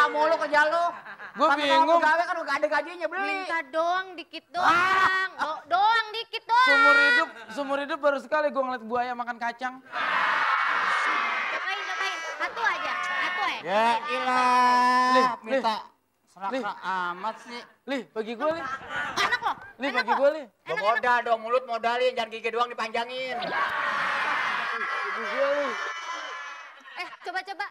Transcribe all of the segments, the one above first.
mulu kerja lu. Gue bingung. Gawe kan udah ada gajinya beli. Minta doang, dikit doang. Doang, dikit doang. Seumur hidup baru sekali gue ngeliat buaya makan kacang. Cobain. Satu aja, satu ya. Ya ilah, minta Lih. serak amat sih. Lih, bagi gue, Lih. Enak loh. Lih, bagi gue, Lih. Modal dong, mulut modalin, jangan gigi doang dipanjangin. Bagi gue, Lih. Coba.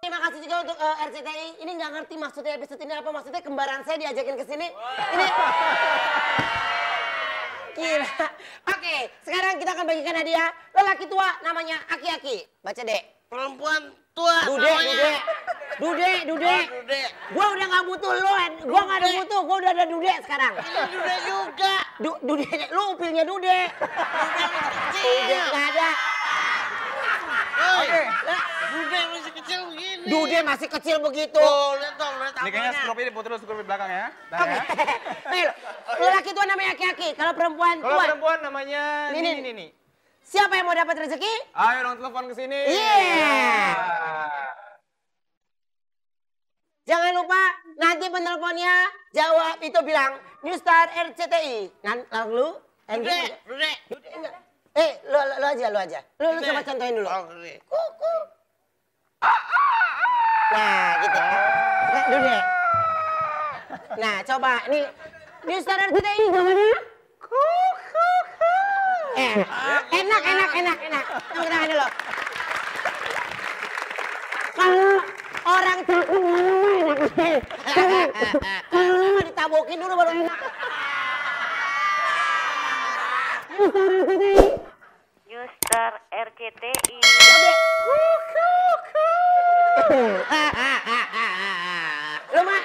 Terima kasih juga untuk RCTI. Ini nggak ngerti maksudnya episode ini apa. Maksudnya kembaran saya diajakin ke sini. Ini... Gila. Oke, sekarang kita akan bagikan hadiah. Lelaki tua namanya Aki-Aki. Baca, Dek. Perempuan tua Dude. Dude. Gua udah nggak butuh lo, gua nggak ada butuh. Gua udah ada Dude sekarang. Ini Dude juga. Dude, lu upilnya Dude. Dude nggak ada. Oke. Dude masih kecil begini. Dude masih kecil begitu. Oh, lihat dong, lihat Ini kayaknya apanya. skrup ini putar skrup di belakang ya. Oke. Lelaki tua namanya Aki-Aki. Kalau perempuan Kalau tua. perempuan namanya Nini. Nini. Siapa yang mau dapat rezeki? Ayo dong telepon ke sini. Iya. Jangan lupa nanti penelponnya jawab itu bilang New Star RCTI. Lalu Dude. enggak. Lu aja. Lu coba contohin dulu. Oh, Dude. Kuku. Nah, gitu. Nah, Dude. Nah, coba nih New Star RCTI namanya. Enak. Tepuk tangan dulu. Kalau orang cakep enak. Kalau lama ditabokin dulu baru enak. New Star RCTI. Lu mah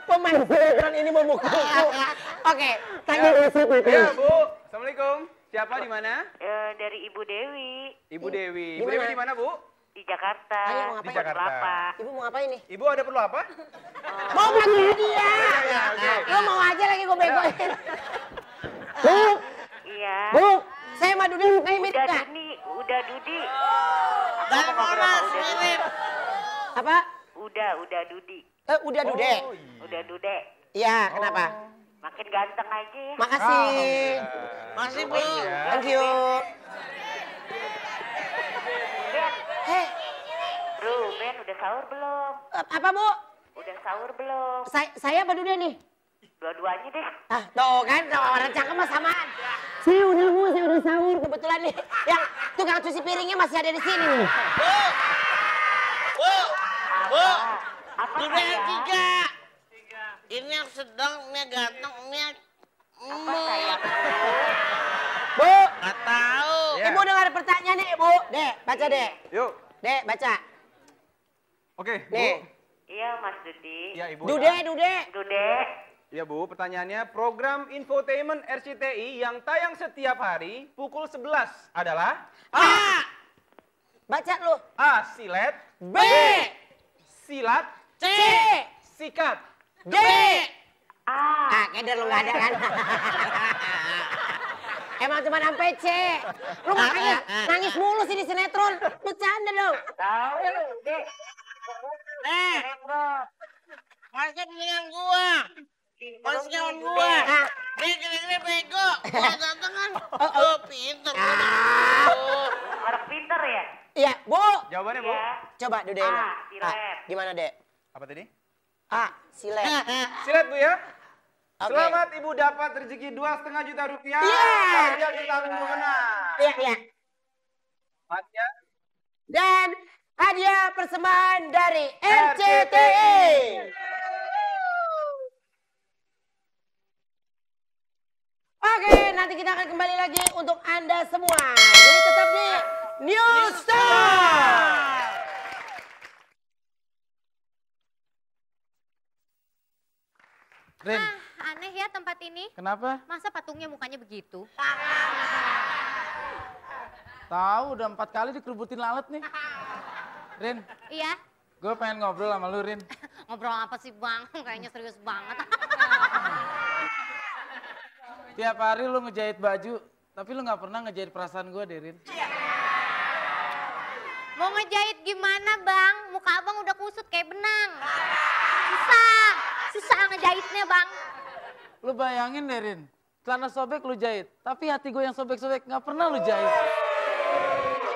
pemain sinetron ini memukulku. Oke, tanya dulu siapa? Ya, Bu. Assalamualaikum. Siapa di mana? Dari Ibu Dewi Ibu Dewi. Di Ibu mana? Dewi di mana, Bu? di Jakarta. Ayo, mau Di ngapain? Jakarta. Kelapa. Ibu mau ngapain nih? Ibu ada perlu apa? Mau bagi hadiah. Lu mau aja lagi gue begoin. Bu, Iya. Bu, saya sama Dude kayak mirip Udah nggak? Dudi, udah Dudi. Dari Monas mirip. Apa? Udah Dudi. Udah Dude. Udah Dude. Iya, kenapa? Makin ganteng aja ya. Makasih. Masih Bu. Thank you. Heh, Ben udah sahur belum? apa Bu? Udah sahur belum? Saya apa Dude nih? Dua-duanya deh. Ah, tuh kan, orang cakep mah samaan. Saya udah sahur kebetulan nih. Yang tukang cuci piringnya masih ada di sini nih. Bu. Apa Dude yang sayang? 3. Ini yang sedang, ini yang ganteng, ini yang... Apa sayang? Bu, Nggak tahu. Ya. Ibu dengar pertanyaan nih, Bu. Dek, baca Dek. Yuk. Dek, baca. Oke, Bu. Nih. Iya Mas Dudi. Ya, Ibu. Dude. Dude. Ya, Bu. Pertanyaannya, program infotainment RCTI yang tayang setiap hari pukul 11 adalah A. Baca lu. A. Silet. B. Silat. C. Sikat. D. Keder lu nggak ada kan? Emang cuma sampai C. Lu makanya nangis mulu sih di sinetron. Bercanda lu. Tahu ya Dude. Masih dengan gua. Masih kawan gua. Dia gini-gini bego. Gua ganteng kan. Oh, pinter. Orang pinter ya? Iya, Bu. Jawabannya, Bu. Iya. Coba Dude. A. Silet. Gimana, Dek? Apa tadi? A. Silet. Silet, Bu ya. Oke. Selamat Ibu dapat rezeki 2,5 juta rupiah. Iya. Hadiah kita menang. Iya. Hadiah. Dan hadiah persembahan dari RCTI. Oke, nanti kita akan kembali lagi untuk Anda semua. Jadi tetap di New Star. Rin, Aneh ya tempat ini. kenapa? Masa patungnya mukanya begitu? Tahu udah 4 kali dikerubutin lalat nih. Rin, Iya. gue pengen ngobrol sama lu, Rin. Ngobrol apa sih Bang? Kayaknya serius banget. Tiap hari lu ngejahit baju, tapi lu nggak pernah ngejahit perasaan gue, Derin. Mau ngejahit gimana bang? Muka abang udah kusut kayak benang. Susah ngejahitnya bang. Lu bayangin, Derin, celana sobek lu jahit, tapi hati gue yang sobek-sobek nggak pernah lu jahit.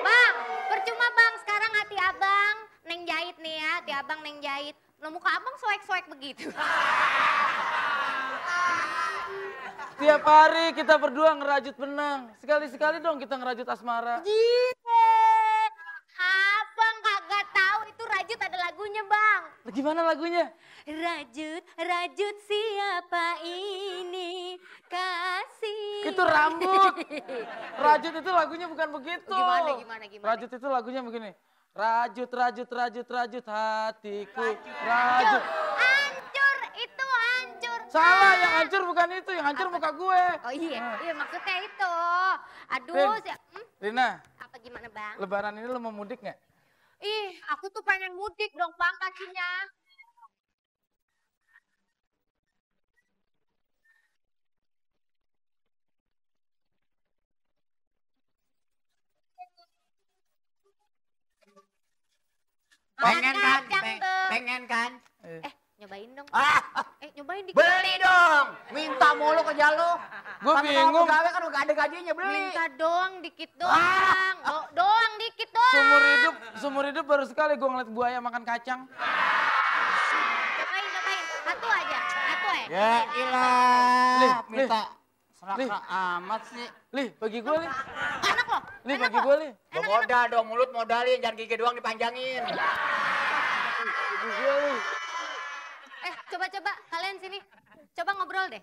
Bang, percuma bang, sekarang hati abang neng jahit nih ya, hati abang neng jahit. Lo muka abang soek-soek begitu. Tiap hari kita berdua ngerajut benang. Sekali-sekali dong kita ngerajut asmara. Abang kagak tahu itu rajut ada lagunya bang. Gimana lagunya? Rajut siapa ini kasih. Itu rambut. Rajut itu lagunya bukan begitu. Gimana? Rajut itu lagunya begini. Rajut hatiku. Rajut. Hancur, itu hancur. Salah, yang hancur bukan itu. Yang hancur muka gue. Oh iya maksudnya itu. Aduh, Rin, Rina, apa gimana bang? lebaran ini lo mau mudik nggak? Ih, aku tuh pengen mudik dong bang kakinya. Pengen kan? Kadang tuh. Pengen kan? Nyobain dong. Ah, Nyobain dikit. beli dong. Minta mulu ke lu. Gue Sama bingung. gawe kan udah ada gajinya beli. Minta doang, dikit doang. Doang, dikit doang. Seumur hidup baru sekali gue ngeliat buaya makan kacang. Cobain. Satu aja. Ya Lih, ilah, minta Lih. serak amat sih. Lih, bagi gue, Lih. Enak loh. Lih, bagi gue, Lih. Modal dong, mulut modalin, jangan gigi doang dipanjangin. Coba kalian sini. Coba ngobrol deh.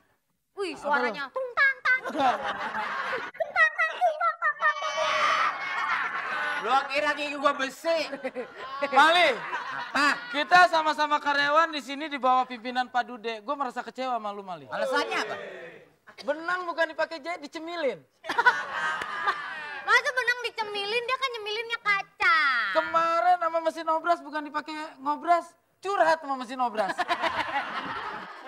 Wih, suaranya tung tang tang. Lu kira gigi gua besi. Mali, Apa? kita sama-sama karyawan di sini di bawah pimpinan Pak Dude. Gue merasa kecewa sama lu, Mali. Alasannya apa? Benang bukan dipakai jahit, dicemilin. Masa benang dicemilin, dia kan nyemilinnya kaca. Kemarin sama mesin obras bukan dipakai ngobras, curhat sama mesin obras.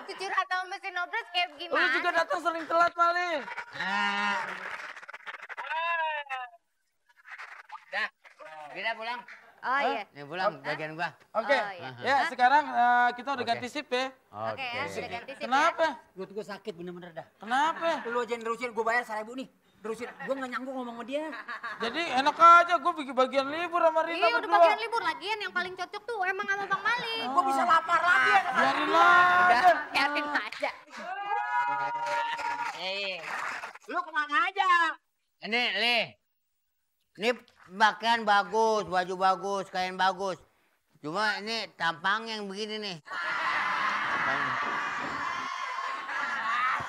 Jujur atau mesin obras kayak Lu gimana? juga datang sering telat, Mali. Dah, kita pulang. Oh iya. Nih pulang, bagian gua. Oke, Oh, iya. ya sekarang kita udah ganti sip ya. Oke ya, sudah ganti sip ya. Kenapa? Perut gua sakit bener-bener dah. Kenapa? Lu aja yang nerusin, gua bayar 1.000 nih. Terusin, gua nggak nyanggung ngomong sama dia. Jadi enak aja gue bikin bagian libur sama Rina Iya, udah berdua. bagian libur lagian yang paling cocok tuh emang sama Bang Mali. Gua bisa lapar lagi ya. Biarin aja. Biarin aja. Lu kemana aja? Ini, ini pakaian bagus, baju bagus, kain bagus. Cuma ini tampang yang begini nih.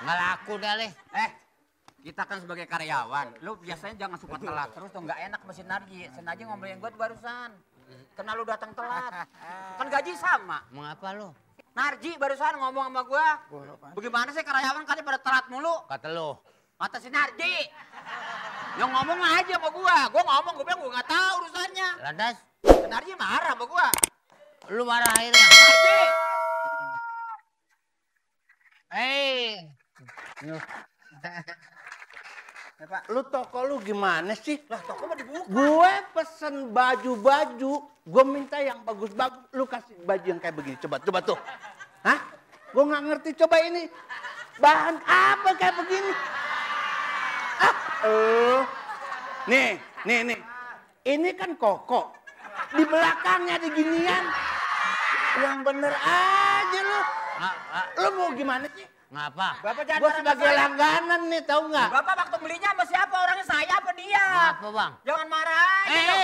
Nggak laku dah, Le. Kita kan sebagai karyawan, lu biasanya jangan suka telat terus tuh, nggak enak sama si Narji. Si Narji ngomongin gue barusan, karena lu datang telat. Kan gaji sama. Mengapa lu? Narji barusan ngomong sama gue, bagaimana sih karyawan kali pada telat mulu? Kata lu. Kata si Narji. Yang ngomong aja sama gue ngomong, gue bilang gue nggak tahu urusannya. Lantas, Si Narji marah sama gue. lu marah akhirnya. Narji, Lu toko lu gimana sih? lah toko mau dibuka. Gue pesen baju-baju, gue minta yang bagus-bagus. Lu kasih baju yang kayak begini, coba tuh. Hah? Gue nggak ngerti, coba ini. Bahan apa kayak begini? Nih. Ini kan koko. Di belakangnya ada ginian. Yang bener aja lu. Lu mau gimana sih? Ngapa? Bapak jangan Gue marah sama sebagai saya. langganan nih, tahu nggak? Bapak waktu belinya sama siapa? Orangnya saya apa dia? Ngapa, Bang? Jangan marah aja dong.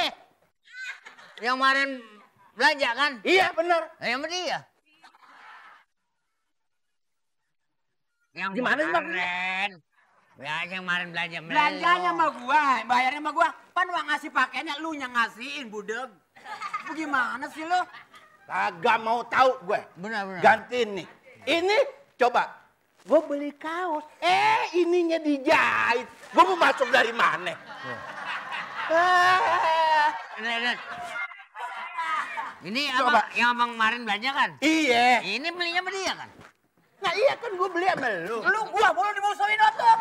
Yang kemarin belanja kan? Iya bener. Yang sama dia. Yang Gimana sih, Bang? kemarin. Ya, yang kemarin belanja melelo. Belanjanya sama gua, bayarnya sama gua. Pan uang ngasih pakaiannya lu yang ngasihin, budeg. Bagaimana sih lu? Kagak mau tahu gue. Benar. Gantiin nih. Ini coba. Gue beli kaos. Ininya dijahit. Gue mau masuk dari mana? Lihat. Ini Coba. apa? Yang abang kemarin belanja kan? Iya. Ini belinya sama dia kan? Nah iya kan gue beli sama lu. Lu gua mulu dimusuhin otak.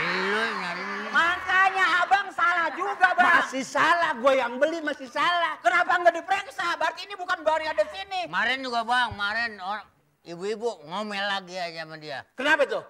Lu nyari. Makanya abang salah juga, Bang. Masih salah, gue yang beli masih salah. Kenapa nggak diperiksa? Berarti ini bukan barang ada sini. Kemarin juga bang, kemarin ibu-ibu ngomel lagi aja sama dia. Kenapa tuh?